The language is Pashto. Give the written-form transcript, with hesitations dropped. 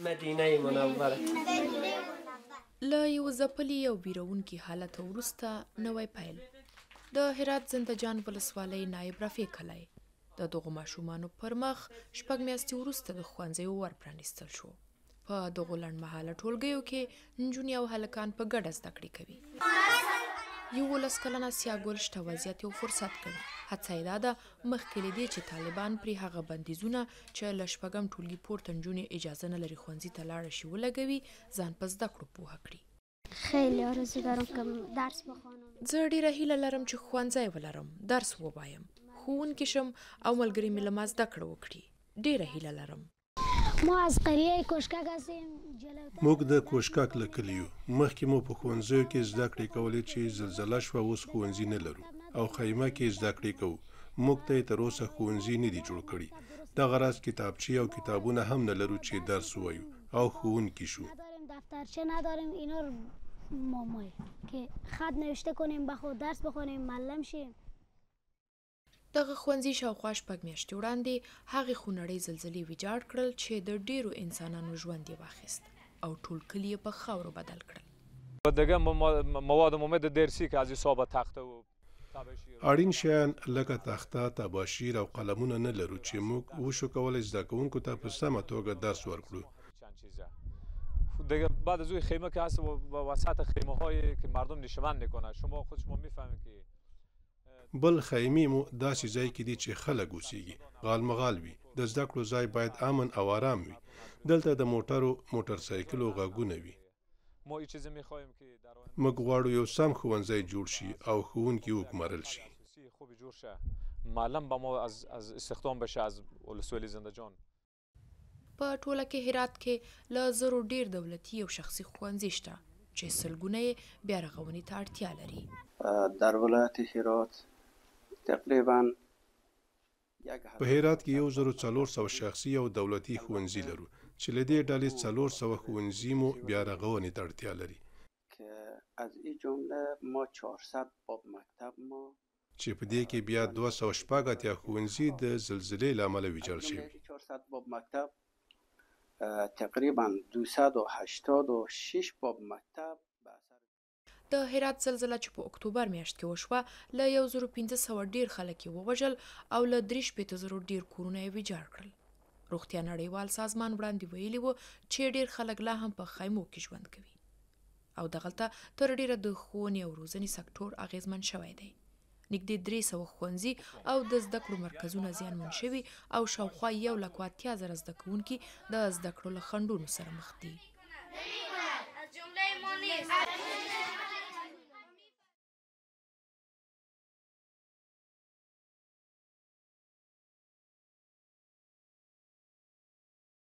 مدینه منوره. له یو ځپلي او ویرونکي حالت وروسته نوی پیل. د هرات زنده جان ولسوالۍ نایب رفیع کلی د دغو ماشومانو پر مخ 6 میاشتې وروسته د ښوونځیو ور پرانیستل شو. په دغو لنډمهاله ټولګیو کې نجونې او هلکان په ګډه زده کړې کوي. 11 کلنه سیاه ګل شته وضعیت یو فرصت ګڼي. هڅه یې دا ده مخکې له دې چې طالبان پرې هغه بندیزونه چې له 6 ټولګي پورته نجونې اجازه نه لري ښوونځي ته لاړه شي ولګوي، ځان په زده کړو پوهه کړي. خیلی آرزو دارم که درس بخوانم. زه ډېره هیله لرم چې ښوونځی ولرم، درس ووایم، ښوونکې شم او ملګري مې له ما زده کړه وکړي. ډېره هیله لرم. ما از قریه کوشکک هستیم. موږ د کوشکک له کلي یو. مخکې مو په ښوونځیو کې زده کړې کولې، چې زلزله شوه اوس ښوونځي نه لرو او خیمه کې زده کړې کوو. موږ ته یې تر اوسه ښوونځي نه دي جوړ کړي. دغه راز کتابچې او کتابونه هم نه لرو چې درس ووایو او ښوونکي شو. دفترچه نداریم، اینا رو مامای که خط نوشته کنیم، به خود درس بخوانیم، معلم شیم. دغه ښوونځي شاوخوا 6 میاشتې وړاندې هغې خونړۍ زلزلې ویجاړ کړل چې د ډېرو انسانانو ژوند یې واخیست او ټول کلي یې په خاورو بدل کړل. دیگه مواد ممد درسی که از حساب تخته و اړین شیان لکه تخته، تباشیر او قلمونه نه لرو چې موږ وشو کولی زده کوونکو ته په سمه توګه درس ورکړو. دیگه بعد از اون خیمه که هست و وسط خیمه هایی که مردم نشمن میکنن، شما خود شما میفهمید که بل خیمې مو داسې ځای کې دي چې خلک اوسیږي، غالمغال وي. د زده کړو ځای باید امن او آرام وي. دلته د موټرو، موټرسایکلو غږونه وي. موږ غواړو یو سم ښوونځی جوړ شي او ښوونکي وګمارل شي. معلم به ما از استخدام بشه از ولسوالی زنده جان. په ټوله کې هرات کې له 1000 ډېر دولتي او شخصي ښوونځي شته چې سلګونه یې بیا رغونې ته اړتیا لري. در ولایت هرات تقریبا په هرات کې 1400 شخصي او دولتي ښوونځي لرو چې له دې ډلې 400 ښوونځي مو بیا رغونې ته اړتیا لري. که از این جمله ما 400 باب مکتب ما چې په دې کې بیا 286 ښوونځي د زلزلې له امله ویجاړ شوي. 400 باب مکتب تقریبا 286 باب مکتب. د هرات زلزله چې په اکتوبر میاشت کې وشوه، له 1500 ډېر خلک یې ووژل او له 63,000 ډېر کورونه یې ویجاړ کړل. روغتیا نړیوال سازمان وړاندې ویلي و چې ډېر خلک لا هم په خیمو کې ژوند کوي او دغلته تر ډېره د ښوونې او روزنې سکتور اغېزمن شوی دی. نږدې 300 ښوونځي او د زده کړو مرکزونه زیانمن شوي او شاوخوا 1,80,000 زده کوونکي د زده کړو له خنډونو سره مخ دي.